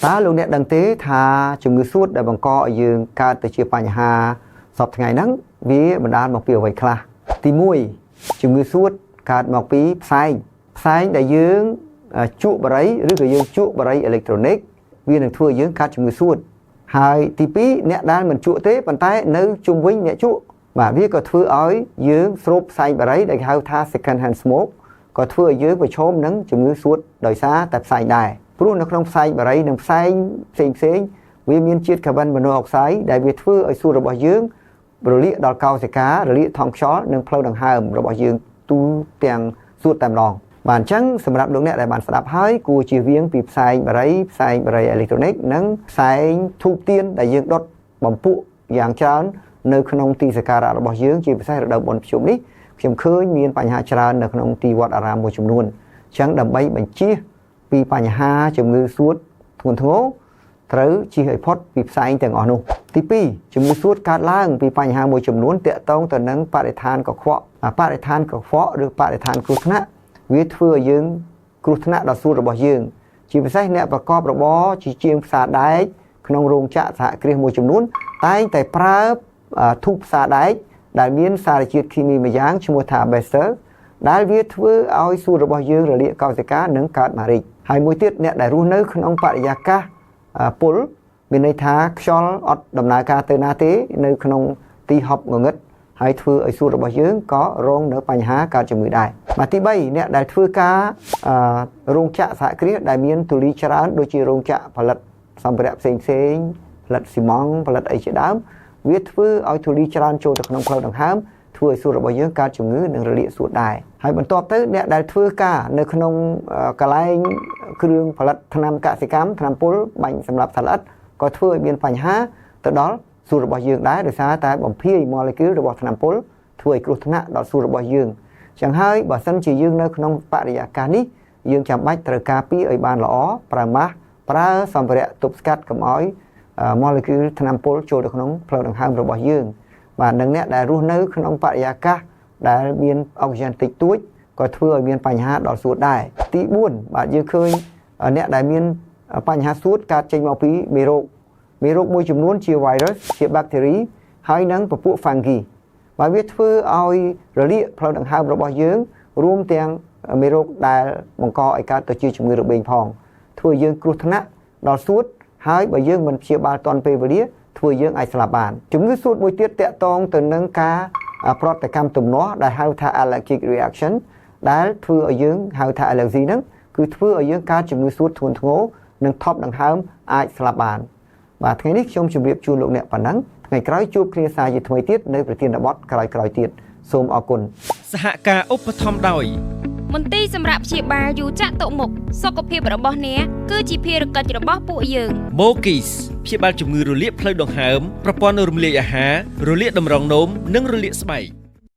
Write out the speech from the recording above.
តើលោកអ្នកដឹងទេថាជំងឺសួតដែលបង្កឲ្យយើងកើតទៅជាបញ្ហាសពថ្ងៃហ្នឹងវាបណ្ដាលមកពីអ្វីខ្លះទី1ជំងឺសួតកើតមកពីផ្សែងផ្សែងដែលយើងជក់បារីឬក៏យើងជក់បារីអេឡិចត្រូនិកវានឹងធ្វើឲ្យយើងកើតជំងឺសួតហើយទី2អ្នកដែលមិនជក់ទេប៉ុន្តែនៅជុំវិញអ្នកជក់បាទវាក៏ធ្វើឲ្យយើងស្រូបផ្សែងបារីដែលគេហៅថា second hand smoke ក៏ធ្វើឲ្យយើងប្រឈមនឹងជំងឺសួតដោយសារតែផ្សែងដែរព្រោះនៅក្នុងផ្សែងបារីនិងផ្សែងផ្សេងផ្សេងវាមានជាតិកាបិនម៉ូណូអុកសាយដែលវាធ្វើឲ្យសួតរបស់យើងរលាកដល់កោសិការលាកថង់ខ្យល់និងផ្លូវដង្ហើមរបស់យើងទូទាំងសួតតែម្ដងបាទអញ្ចឹងសម្រាប់លោកអ្នកដែលបានស្ដាប់ហើយគួរជៀសវាងពីផ្សែងបារីផ្សែងបារីអេឡិចត្រូនិកនិងផ្សែងធូបទៀនដែលយើងដុតបំពក់យ៉ាងច្រើននៅក្នុងទីសក្ការៈរបស់យើងជាពិសេសរដូវបុណ្យភ្ជុំនេះខ្ញុំឃើញមានបញ្ហាច្រើននៅក្នុងទីវត្តអារាមមួយចំនួនអញ្ចឹងដើម្បីបញ្ជៀសពីបញ្ហាជំងឺសួតធ្ងន់ធ្ងរត្រូវជៀសឲ្យផុតពីផ្សែងទាំងអស់នោះទី2ជំងឺសួតកើតឡើងពីបញ្ហាមួយចំនួនទាក់ទងទៅនឹងបរិស្ថានកខ្វក់បរិស្ថានកខ្វក់ឬបរិស្ថានគ្រោះថ្នាក់វាធ្វើឲ្យយើងគ្រោះថ្នាក់ដល់សួតរបស់យើងជាពិសេសអ្នកប្រកបរបរជាជាងផ្សារដែកក្នុងរោងចក្រសហគ្រាសមួយចំនួនតែងតែប្រើធូបផ្សារដែកដែលមានសារជាតិគីមីមួយយ៉ាងឈ្មោះថា Bester ដែលវាធ្វើឲ្យសួតរបស់យើងរលាកកោសិកានិងកើតម៉ារីកហើយមួយទៀតអ្នកដែលរស់នៅក្នុងបរិយាកាសពុលមានន័យថាខ្យល់អត់ដំណើរការទៅណាទេនៅក្នុងទីហប់ងងឹតហើយធ្វើឲ្យសួតរបស់យើងក៏រងនៅបញ្ហាកើតជំងឺដែរបាទទី3អ្នកដែលធ្វើការរោងចក្រសហគ្រាសដែលមានធូលីច្រើនដូចជារោងចក្រផលិតសម្ភារៈផ្សេងផ្សេងផលិតស៊ីម៉ង់ផលិតអីជាដើមវាធ្វើឲ្យធូលីច្រើនចូលទៅក្នុងផ្លូវដង្ហើមធ្វើឲ្យសួតរបស់យើងកើតជំងឺនិងរលាកសួតដែរហើយបន្ទាប់ទៅអ្នកដែលធ្វើការនៅក្នុងកន្លែងគ្រឿងផលិតថ្នាំកសិកម្មថ្នាំពុលបាញ់សម្រាប់សត្វល្អិតក៏ធ្វើឲ្យមានបញ្ហាទៅដល់សួតរបស់យើងដែរដោយសារតែបំភាយ molecule របស់ថ្នាំពុលធ្វើឲ្យគ្រោះថ្នាក់ដល់សួតរបស់យើងចឹងហើយបើសិនជាយើងនៅក្នុងបរិយាកាសនេះយើងចាំបាច់ត្រូវការពារឲ្យបានល្អប្រើម៉ាស់ប្រើសម្ភារៈទប់ស្កាត់កុំឲ្យ molecule ថ្នាំពុលចូលទៅក្នុងផ្លូវដង្ហើមរបស់យើងបាទនិងអ្នកដែលរស់នៅក្នុងបរិយាកាសដែលមានអុកស៊ីហ្សែនតិចតួចក៏ធ្វើឲ្យមានបញ្ហាដល់សួតដែរទី4បាទយើងឃើញអ្នកដែលមានបញ្ហាសួតកើតចេញមកពីមេរោគមេរោគមួយចំនួនជា virus ជា bacteria ហើយនិងពពួក fungi បាទវាធ្វើឲ្យរលាកផ្លូវដង្ហើមរបស់យើងរួមទាំងមេរោគដែលបង្កឲ្យកើតទៅជាជំងឺរបេងផងធ្វើឲ្យយើងគ្រោះថ្នាក់ដល់សួតហើយបើយើងមិនព្យាបាលទាន់ពេលវេលាធ្វើយើងអាចស្លាប់បានជំងឺសួតមួយទៀតទាក់ទងទៅនឹងការប្រតិកម្មទំនាស់ដែលហៅថា allergic reaction ដែលធ្វើឲ្យយើងហៅថា allergy ហ្នឹងគឺធ្វើឲ្យយើងកើតជំងឺសួតធ្ងន់ធ្ងរនិងថប់ដង្ហើមអាចស្លាប់បានបាទថ្ងៃនេះខ្ញុំជម្រាបជូនលោកអ្នកប៉ុណ្ណឹងថ្ងៃក្រោយជួបគ្នាសាជាថ្មីទៀតនៅប្រធានបទក្រោយៗទៀតសូមអរគុណ សហការឧបត្ថម្ភដោយ មន្ទីរសម្រាប់ព្យាបាលយូចាក់តុមុខសុខភាពរបស់អ្នកគឺជាភារកិច្ចរបស់ពួកយើង ម៉ូគីសព្យាបាលជំងឺរលាកផ្លូវដង្ហើមប្រព័ន្ធរំលាយអាហាររលាកតម្រងនោមនិងរលាកស្បែក។